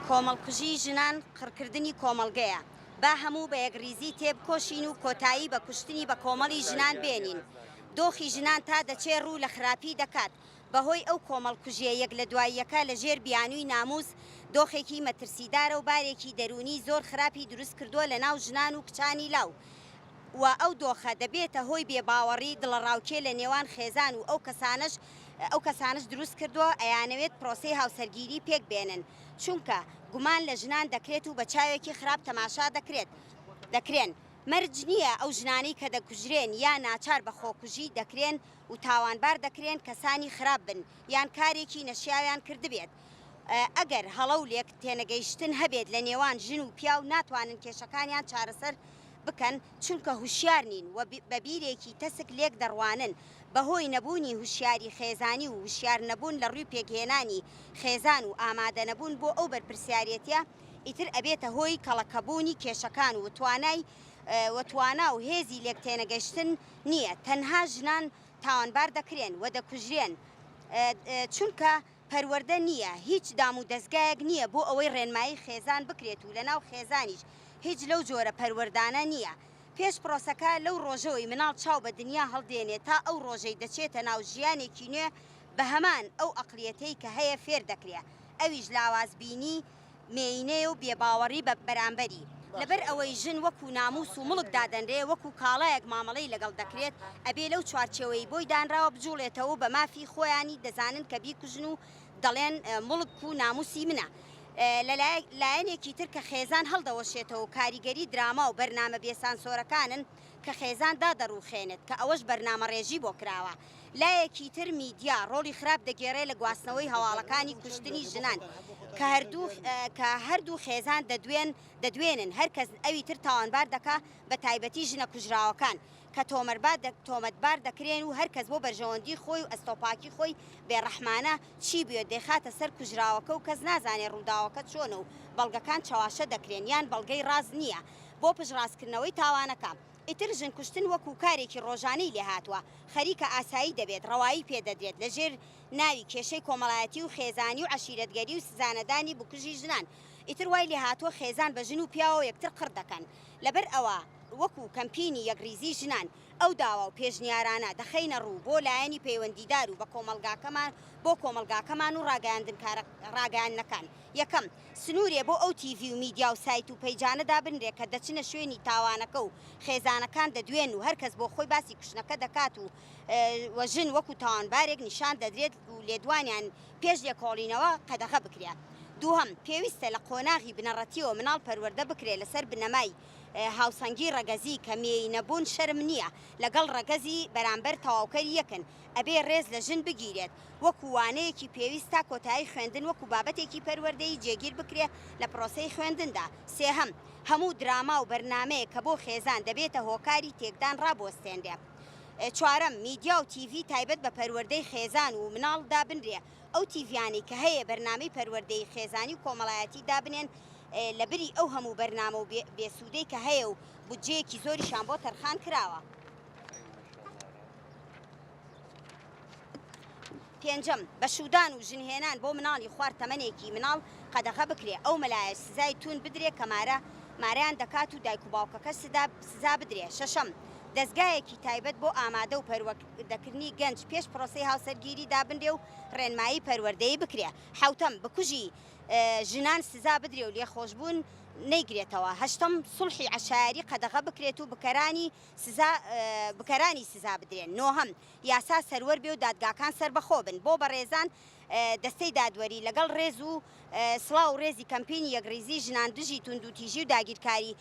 کۆمەڵکوژی ژنان قڕکردنی کۆمەڵگەیە، با هەموو بە یەکڕیزی تێبکۆشین و کۆتایی بە کوشتنی بە کۆمەڵی ژنان بێنین. دۆخی ژنان تا دەچێ ڕوو لە خراپی دەکات، بەهۆی ئەو کۆمەڵکوژیە یەک لە دوای یەکە لە ژێر بیانووی ناموس دۆخێکی مەترسیدارە و بارێکی دەروونی زۆر خراپی دروست کردووە لە ناو ژنان و کچانی لاو و ئەو دۆخە دەبێتە هۆی بێ باوەڕی، دڵەڕاوکێ لە نێوان خێزان و ئەو کەسانەش ئەو کەسانەش دروست کردووە ئەیانەوێت پرۆسەی هاوسەرگیری پێک بێنن چونکە گومان لە ژنان دەکرێت و بە چاوێکی خراپ تەماشا دەکرێت دەکرێن. مەرج نییە ئەو ژنانەی کە دەکوژرێن یا ناچار بە خۆکوژی دەکرێن و تاوانبار دەکرێن کەسانی خراپ بن یان کارێکی نەشیاویان کردبێت. ئەگەر هەڵە و لێک تێنەگەیشتن هەبێت لە نێوان ژن و پیاو ناتوانن کێشەکانیان چارەسەر بکەن چونکە هوشیار نین و بە بیرێکی تەسک لێک دەڕوانن بەهۆی نەبوونی هوشیاری خێزانی و هوشیار نەبوون لە ڕووی پێکهێنانی خێزان و ئامادەنەبوون بۆ ئەو بەرپرسیارێتیە ئیتر ئەبێتە هۆی کەڵەکەبوونی کێشەکان و توانای و توانا و هێزی لێک تێنەگەشتن نییە تەنها ژنان تاوانبار دەکرێن و دەکوژرێن چونکە پەروەردە نییە هیچ دام و دەزگایەک نییە بۆ ئەوەی ڕێنمایی خێزان بکرێت و لەناو خێزانیش هیچ لەو جۆرە پەروەردانە نییە پێش پرۆسەکە لەو ڕۆژەوەی مناڵ چاو بە دنیا هەڵدێنێ تا ئەو ڕۆژەی دەچێتە ناو ژیانێکی نوێ بەهەمان ئەو ئەقڵیەتەی کە هەیە فێر دەکرێ ئەویش لاواز بینی مێینەیە و بێباوەڕی بە بەرامبەری. لەبەر ئەوەی ژن وەکو ناموس و موڵک دادەنرێ، وەکو کاڵایەک مامەڵەی لەگەڵ دەکرێت، ئەبێ لەو چوارچێوەی بۆی دانراوە بجوڵێتەوە و بە مافی خۆیانی دەزانن کە بیکوژن و دەڵێن موڵک و ناموسی منە. لە لایەنێکی تر کە خێزان هەڵدەوەشێتەوە و کاریگەری دراما و بەرنامە بێسانسۆرەکانن کە خێزان دادەڕوخێنێت کە ئەوەش بەرنامەڕێژی بۆ کراوە. لایەکی تر میدیا ڕۆڵی خراپ دەگێڕێ لە گواستنەوەی هەواڵەکانی کوشتنی ژنان کە هەردوو کە هەردوو خێزان دەدوێن دەدوێنن هەر کەس ئەوی تر تاوانبار دەکا بە تایبەتی ژنە کوژراوەکان کە تۆمەربار تۆمەتبار دەکرێن و هەر کەس بۆ بەرژەوەندی خۆی و ئەستۆپاکی خۆی بێڕەحمانە چی بوێت دەیخاتە سەر کوژراوەکە و کەس نازانێ ڕووداوەکە چۆنە و بەڵگەکان چەواشە دەکرێن یان بەڵگەی ڕاست نییە بۆ پشتڕاستکردنەوەی تاوانەکە. ئیتر ژن کوشتن وەکو کارێکی ڕۆژانەی لێهاتوە، خەریکە ئاسایی دەبێت، ڕەوایی پێدەدرێت لە ژێر ناوی کێشەی کۆمەڵایەتی و خێزانی و عەشیرەتگەری و سزانەدانی بکوژی ژنان. ئیتر وای لێهاتوە خێزان بە ژن و پیاوەوە یەکتر قڕ دەکەن. لەبەر ئەوە وەکو کەمپینی یەکڕیزی ژنان ئەو داوا و پێشنیارانە دەخەینە ڕوو بۆ لایەنی پەیوەندیدار و بە کۆمەڵگاکەمان بۆ کۆمەڵگاکەمان و ڕاگەیاندنەکان. یەکەم، سنوورێ بۆ ئەو تیڤی و میدیا و سایت و پەیجانە دابنرێ کە دەچنە شوێنی تاوانەکە و خێزانەکان دەدوێن و هەرکەس بۆ خۆی باسی کوشتنەکە دەکات و و ژن وەکو تاوانبارێک نیشان دەدرێت و لێدوانیان پێش لێکۆڵینەوە قەدەغە بکرێ. دووهەم، پێویستە لە قۆناغی بنەڕەتیەوە مناڵ پەروەردە بکرێ لەسەر بنەمای هاوسەنگی ڕەگەزی کە مێینەبوون شەرم نییە لەگەڵ ڕەگەزی بەرامبەر تەواوکەری یەکن، ئەبێ ڕێز لە ژن بگیرێت وەکو وانەیەکی پێویست تا کۆتایی خوێندن وەکو بابەتێکی پەروەردەیی جێگیر بکرێ لە پرۆسەی خوێندندا. سێهەم، هەموو دراما و بەرنامەیەک کە بۆ خێزان دەبێتە هۆکاری تێکدان ڕابوەستێنرێ. چوارەم، میدیا و تیڤی تایبەت بە پەروەردەی خێزان و مناڵ دابنرێ، ئەو تیڤیانەی کە هەیە بەرنامەی پەروەردەیی خێزانی و کۆمەڵایەتی دابنێن لە بری ئەو هەموو بەرنامە و بێسوودەی کە هەیە و بودجەیەکی زۆریشیان بۆ تەرخان کراوە. پێنجەم، بەشوودان و ژنهێنان بۆ مناڵی خوار تەمەنێکی مناڵ قەدەغە بکرێ، ئەو مەلایەش سزای تووند بدرێ کە مارە مارەیان دەکات و دایک و باوکەکەش سزا بدرێ. شەشەم، دەزگایەکی تایبەت بۆ ئامادە و پەروەردەکردنی گەنج پێش پرۆسەی هاوسەرگیری دابنرێ و ڕێنمایی پەروەردەیی بکرێ. حەوتەم، بکوژی ژنان سزا بدرێ و لێخۆشبوون نەیگرێتەوە. هەشتەم، سوڵحی عەشایەری قەدەغە بکرێت و بکەرانی سزا بکەرانی سزا بدرێن. نۆهەم، یاسا سەروەر بێ و دادگاکان سەربەخۆ بن. بۆ بەڕێزان دەستەی دادوەری، لەگەڵ ڕێز و سڵاو و ڕێزی کەمپینی یەکڕیزی ژنان دژی توندوتیژی و داگیرکاری.